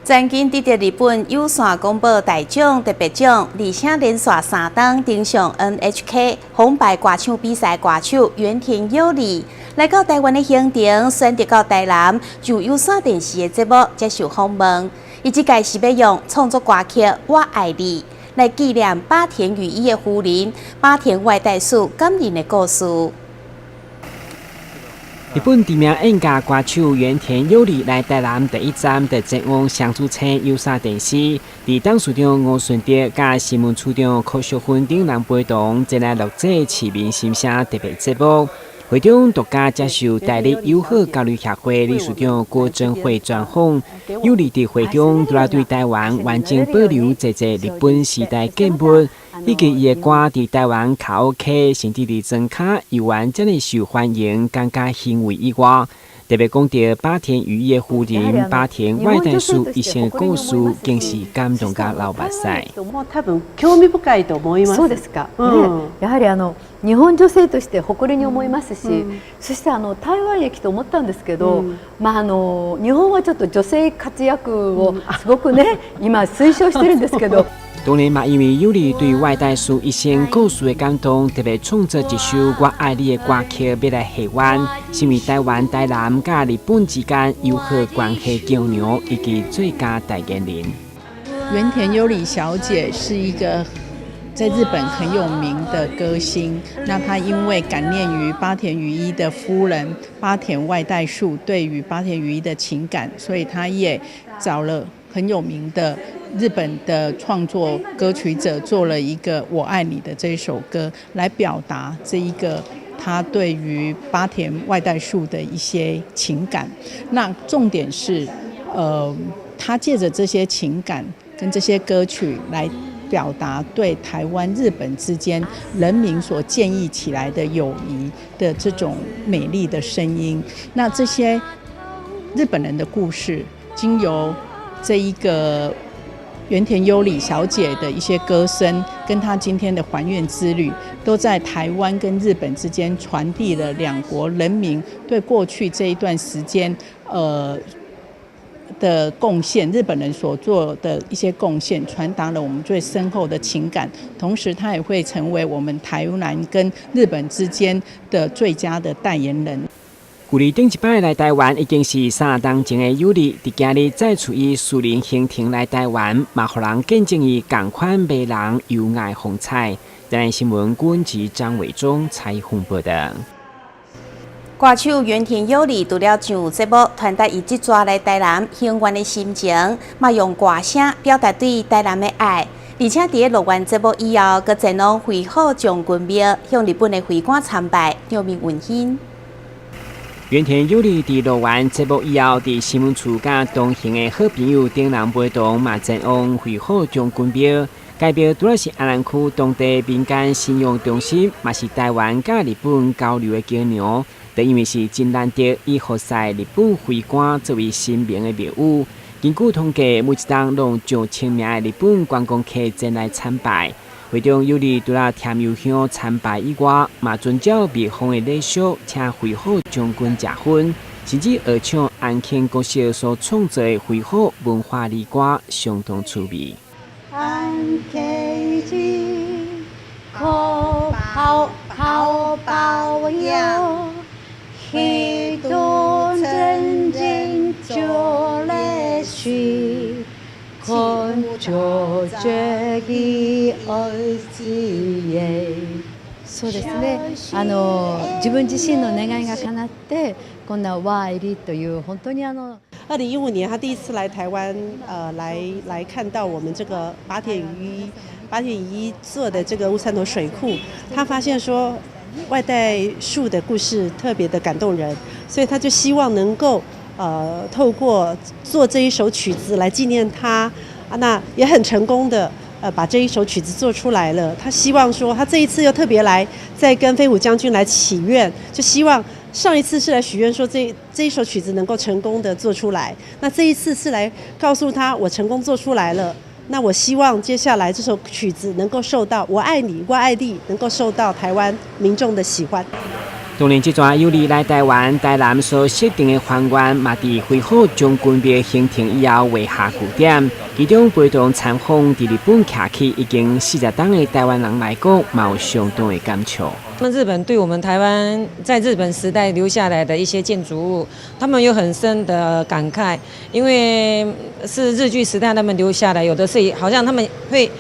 曾經得著日本有線廣播大獎特別獎，而且連續三冬登上 NHK 紅白歌唱比賽歌手原田悠里來到台灣的行程，選擇到台南上有線電視的節目接受訪問。伊這屆是欲用創作歌曲《我愛你》來紀念八田與一的夫人八田外代樹感人的故事。日本知名演歌歌手原田悠里來台南第一站，就前往雙子星有線電視，佇董事長吳順德佮新聞處長柯淑芬等人陪同，前來錄製市民心聲特別節目。會中獨家接受台日友好交流協會理事長郭貞惠專訪，悠里佇會中除了對台灣完整保留濟濟日本時代建物，以及伊的歌佇台灣卡拉 OK，甚至佇莊跤猶原遮爾受歡迎，感覺欣慰以外，特別講著八田與一的夫人八田外代樹一生的故事，更是感動甲流目屎。多分興味深いと思います。そうですか。ね、やはり日本女性として誇りに思いますし、そして台湾へ来て思ったんですけど、まあ日本はちょっと女性活躍をすごくね、今推奨してるんですけど。當然嘛，因為悠里對外代樹一生故事的感動，特別創作一首《我愛你》的歌曲，欲來獻願，成為台灣、台南佮日本之間友好關係橋梁以及最佳代言人。原田悠里小姐是一個在日本很有名的歌星，那她因為感念於八田與一的夫人八田外代樹對於八田與一的情感，所以她也找了很有名的日本的創作歌曲者，做了一個《我愛你》的這一首歌，來表達這一個他對於八田外代樹的一些情感。那重點是，他借著這些情感跟這些歌曲來表達對台灣、日本之間人民所建立起來的友誼的這種美麗的聲音。那這些日本人的故事，經由這一個原田悠里小姐的一些歌聲，跟她今天的還願之旅，都在台灣跟日本之間傳遞了兩國人民對過去這一段時間，的貢獻，日本人所做的一些貢獻，傳達了我們最深厚的情感。同時，他也會成為我們台灣跟日本之間的最佳的代言人。距離頂一擺來台灣已經是3冬前的悠里，佇今日再次以私人行程來台灣，嘛予人見證伊仝款迷人優雅風采。台南新聞軍記張偉忠採訪報道。歌手原田悠里除了上節目傳達伊這逝來台南還願的心情，嘛用歌聲表達對台南的愛。而且佇咧錄完節目以後，閣前往飛虎將軍廟向日本的飛官參拜，場面溫馨。原田悠里佇錄完節目以後，佇新聞處佮同行的好朋友等人陪同，嘛前往飛虎將軍廟。該廟除了是阿蘭區當地民間信仰中心，嘛是台灣佮日本交流的橋梁。就因為是真難得以服侍日本飛官作為神明的廟宇，根據統計，每一冬攏有上千名的日本觀光客前來參拜。會中悠里除了添油香參拜以外，嘛遵照廟方的禮數，請飛虎將軍食薰，甚至學唱安慶國小所創作的飛虎文化兒歌，相當趣味。安溪可好好保佑，許多真正做來水，看着這個愛子耶。そうですね。自分自身の願いが叶って、こんな我愛你という本当に2015年，他第一次來台灣，來看到我們這個八田與一做的這個烏山頭水庫，他發現說外代樹的故事特別的感動人，所以他就希望能夠透過做這一首曲子來紀念他，啊，那也很成功的把這一首曲子做出來了。他希望說，他這一次又特別來再跟飛虎將軍來祈願，就希望上一次是來許願說這一首曲子能夠成功的做出來，那這一次是來告訴他我成功做出來了。那我希望接下來這首曲子能夠受到我愛你，我愛你，能夠受到台灣民眾的喜歡。當然，這逝優里來台灣，台南所設定的宏願，嘛佇揮霍將軍廟行程以後畫下句點。其中陪同參訪佇日本徛起已經40冬的台灣人來講，嘛有相當的感觸。那日本對我們台灣在日本時代留下來的一些建築物，他們有很深的感慨，因為是日據時代他們留下來，有的是好像他們會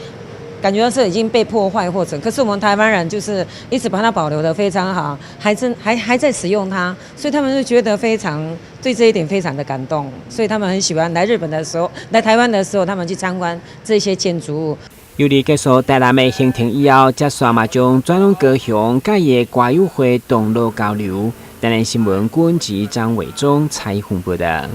感覺到是已經被破壞或者，可是我們台灣人就是一直把它保留得非常好，還真還還在使用它，所以他們就覺得非常對這一點非常的感動，所以他們很喜歡來日本的時候，來台灣的時候，他們去參觀這些建築物。優里結束台南的行程以後，接續嘛將轉往高雄，佮伊的歌友會同樂交流。台南新聞軍籍張偉忠採訪報道。